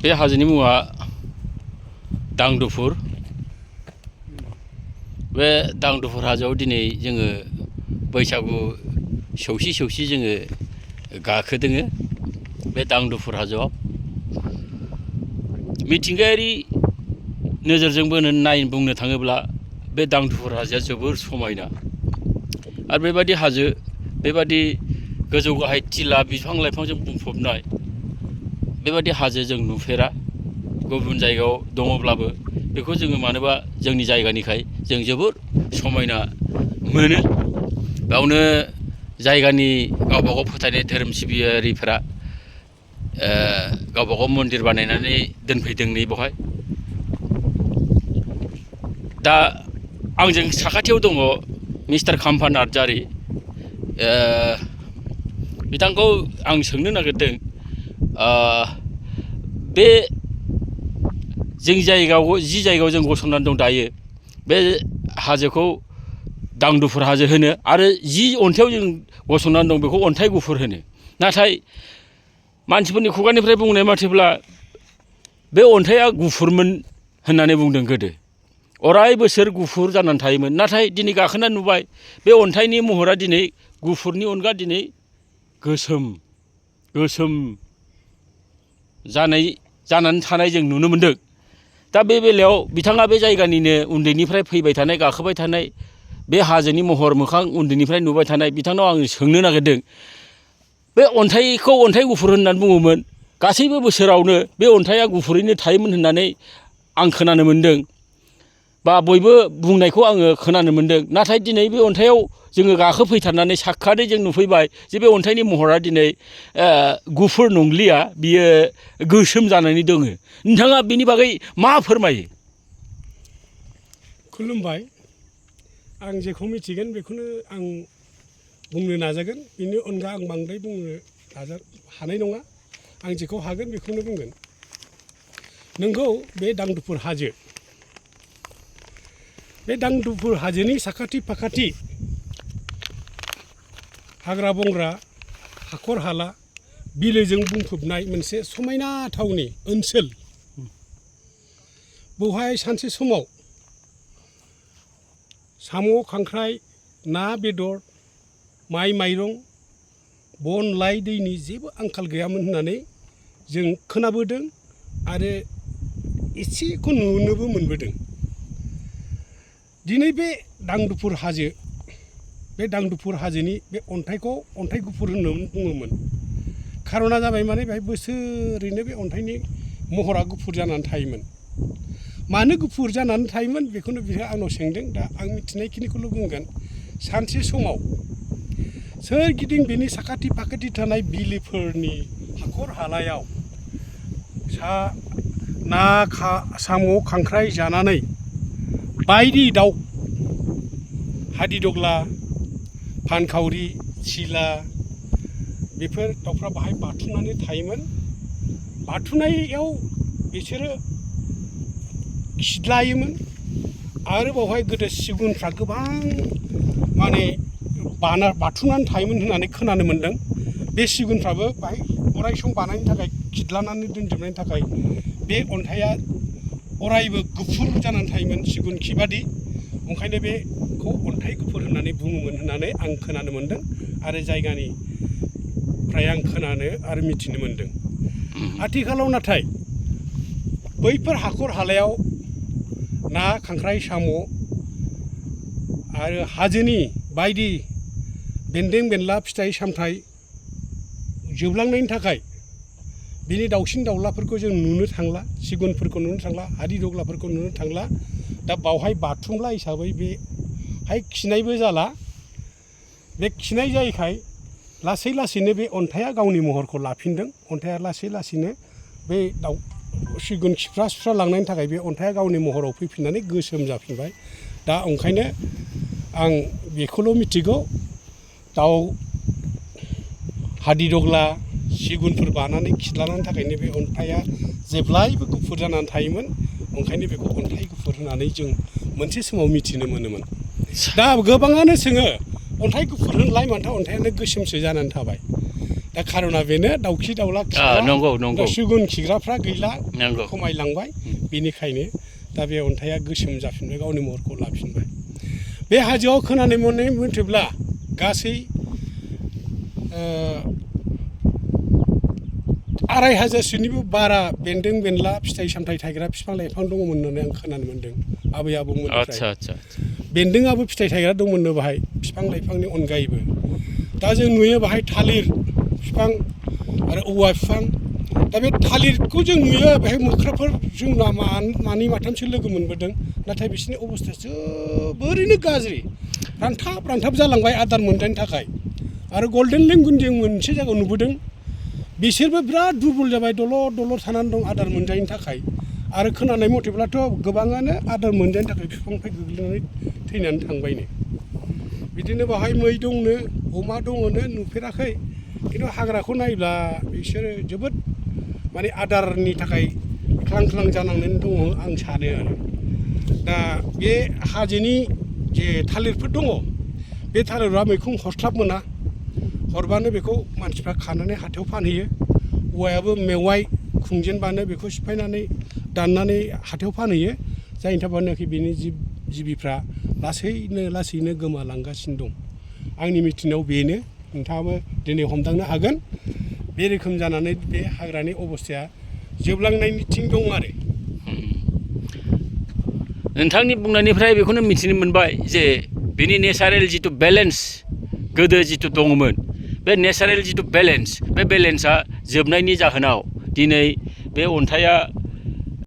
बे हाजोनि मुङा दांदुफुर। बे दांदुफुर हाजोआव दिनै जोङो बैसागु सौसि सौसि जोङो गाखोदोङो बे दांदुफुर हाजोआव। मिथिंगायारि नोजोरजोंबो बुंनो थाङोब्ला बे दांदुफुर हाजोआ जोबोर समायना। आरो बेबादि हाजो, बेबादि गोजौ गाहाय टिला बिफां लाइफांजों बुंफबनाय बेबादि हाजो जों नुफेरा। गुबुन जायगायाव दङब्लाबो बेखौ जोङो मानोबा जोंनि जायगानिखाय जों जोबोर समायना मोनो। बेयावनो जायगानि गावबागाव फोथायनाय धोरोम सिबियारिफोरा गावबागाव मन्दिर बानायनानै दोनफैदों नै बेवहाय। दा आंजों साखाथियाव दङ मिस्टार खाम्फा नार्जारि। बिथांखौ आं सोंनो नागिरदों, बे जोंनि जायगायाव जि जायगायाव जों गसंनानै दं दायो, बे हाजोखौ दांदुफुर हाजो होनो आरो जि अन्थायाव जों गसंनानै दं बेखौ अन्थाइ गुफुर होनो। नाथाय मानसिफोरनि खुगानिफ्राय बुंनाय मथेब्ला बे अन्थाइया गुफुरमोन होननानै बुंदों गोदो। अराय बोसोर गुफुर जानानै थायोमोन। नाथाय दिनै गाखोना नुबाय बे अन्थाइनि महरा दिनै गुफुरनि अनगा दिनै गोसोम जानानै थानाय जों नुनो मोनदों। दा बे बेलायाव बिथाङा बे जायगानिनो उन्दैनिफ्राय फैबाय थानाय, गाखोबाय थानाय, बे हाजोनि महर मोखां उन्दैनिफ्राय नुबाय थानाय बिथांनाव आं सोंनो नागिरदों, बे अन्थाइखौ अन्थाइ गुफुर होननानै बुङोमोन, गासैबो बोसोरावनो बे अन्थाइया गुफुरैनो थायोमोन होननानै आं खोनानो मोन्दों, बा बयबो बुंनायखौ आङो खोनानो मोन्दों। नाथाय दिनै बे अन्थाइयाव जोङो गाखोफैथारनानै साक्षादै जों नुफैबाय जे बे अन्थाइनि महरा दिनै गुफुर नंलिया, बियो गोसोम जानानै दङ। नोंथाङा बिनि बागै मा फोरमायो? खुलुमबाय। आं जेखौ मिथिगोन बेखौनो आं बुंनो नाजागोन। बेनि अनगा आं बांद्राय बुंनो हानाय नङा। आं जेखौ हागोन बेखौनो बुंगोन। नोंगौ, बे दांदुफुर हाजो, बे दांदुफुर हाजोनि साखाथि फाखाथि हाग्रा बंग्रा, हाखर हाला, बिलोजों बुंफबनाय मोनसे समायना थावनि ओनसोल। बेवहाय सानसे समाव साम', खांख्राइ, ना, बेदर, माइ माइरं, बन लाइ दैनि जेबो आंखाल गैयामोन होननानै जों खोनाबोदों आरो एसेखौ नुनोबो मोनबोदों। दिनै बे दांदुफुर हाजो, बे दांदुफुर हाजोनि बे अन्थाइखौ अन्थाइ गुफुर होननानै बुङोमोन। खारना जाबाय माने बेहाय बोसोरैनो बे अन्थाइनि महरा गुफुर जानानै थायोमोन। मानो गुफुर जानानै थायोमोन बेखौनो बियो आंनाव सोंदों। दा आं मिथिनायखिनिखौल' बुंगोन। सानसे समाव सोरगिदिं बेनि साखाथि फाखाथि थानाय बिलोफोरनि हाखर हालायाव ना, साम', खांख्राइ जानानै बायदि दाउ, हादिदग्ला, फानखावरि, सिला, बेफोर दाउफ्रा बाहाय बाथुमनानै थायोमोन। बाथुमनायाव बिसोरो खिदलायोमोन आरो बावहाय गोदो सिगुनफ्रा गोबां माने बाथुमनानै थायोमोन होननानै खोनानो मोन्दों। बे सिगुनफ्राबो बाहाय अराय सम बानायनो थाखाय, खिदलानानै दोनजोबनायनि थाखाय बे अन्थाइया अरायबो गुफुर जानानै थायोमोन, सिगुन खिबादि। ओंखायनो बेखौ अन्थाइ गुफुर होननानै बुङोमोन होननानै आं खोनानो मोन्दों आरो जायगानिफ्राय आं खोनानो आरो मिथिनो मोन्दों। आथिखालाव नाथाय बैफोर हाखर हालायाव ना, खांख्राइ, साम' आरो हाजोनि बायदि बेन्दों बेनला, फिथाइ सामथाइ जोबलांनायनि थाखाय बिनि दाउसिन दाउलाफोरखौ जों नुनो थांला, सिगुनफोरखौ नुनो थांला, हादिदग्लाफोरखौ नुनो थांला। दा बावहाय बाथुमला हिसाबै बेहाय खिनायबो जाला। बे खिनाय जायैखाय लासै लासैनो बे अन्थाइया गावनि महरखौ लाफिनदों। अन्थाइया लासै लासैनो बे सिगुन खिफ्रा सुफ्रा लांनायनि थाखाय बे अन्थाइया गावनि महराव फैफिननानै गोसोम जाफिनबाय। दा ओंखायनो आं बेखौल' मिथिगौ, दाउ हादिदग्ला, सिगुनफोर बानानै खिदलानायनि थाखायनो बे अन्थाइया जेब्लायबो गुफुर जानानै थायोमोन। ओंखायनो बेखौ अन्थाइ गुफुर होननानै जों मोनसे समाव मिथिनो मोनोमोन। दा गोबाङानो सोङो, अन्थाइ गुफुर होनलाय माथो अन्थाइयानो गोसोमसो जानानै थाबाय। दा खार'ना बेनो दाउखि दाउला खिग्रा नंगौ नंगौ सिगुन खिग्राफ्रा गैला नंगौ खमायलांबाय बेनिखायनो दा बे अन्थाइआ गोसोम जाफिनबाय गावनि महरखौ लाफिनबाय बे हाजोआव खोनानो मोननाय मथेब्ला गासै 2500सोनिबो बारा बेन्दों बेनला फिथाइ सामथाइ थायग्रा बिफां लाइफां दङमोन होननानै आं खोनानो मोन्दों आबै आबौमोननिफ्राय आदसा बेन्दोंआबो फिथाइ थायग्रा दंमोननो बाहाय बिफां लाइफांनि अनगायैबो दा जों नुयो बाहाय थालिर बिफां आरो औवा बिफां दा बे थालिरखौ जों नुयो बेहाय मोख्राफोर जों मानै माथामसो लोगो मोनबोदों नाथाय बिसोरनि अबस्थाया जोबोरैनो गाज्रि रानथाब जालांबाय आदार मोनजायनि थाखाय आरो गल्डेन लेंगुन जों मोनसे जायगायाव नुबोदों बिसोरबो बिराद दुरबल जाबाय दलर थानानै दं आदार मोनजायैनि थाखाय आरो खोनानाय मथेब्लाथ' गोबाङानो आदार मोनजायैनि थाखाय बिफांनिफ्राय गोग्लैनानै थैनानै थांबायनो बिदिनो बाहाय मै दंनो अमा दङनो नुफेराखै खिन्थु हाग्राखौ नायोब्ला बिसोरो जोबोद माने आदारनि थाखाय ख्लां ख्लां जानांनानै दङ आं सानो आरो दा बे हाजोनि जे थालिरफोर दङ बे थालिरा मैखुन हरस्लाब मोना हरबानो बेखौ मानसिफ्रा खानानै हाथायाव फानहैयो औवायाबो मेवाइ खुंजेनबानो बेखौ सिफायनानै दाननानै हाथायाव फानहैयो जायनि थाखायनोखि बेनि जिबिफ्रा लासैनो गोमालांगासिनो दं आंनि मिथिनायाव बेनो नोंथाङाबो दिनै हमदांनो हागोन बे रोखोम जानानै बे हाग्रानि अबस्थाया जोबलांनायनिथिं दं आरो नोंथांनि बुंनायनिफ्राय बेखौनो मिथिनो मोनबाय जे बिनि नेचारेल जिथु बेलेन्स गोदो जिथु दङमोन बे नेचारेल जिथु बेलेन्स बे बेलेन्सआ जोबनायनि जाहोनाव दिनै बे अन्थाइआ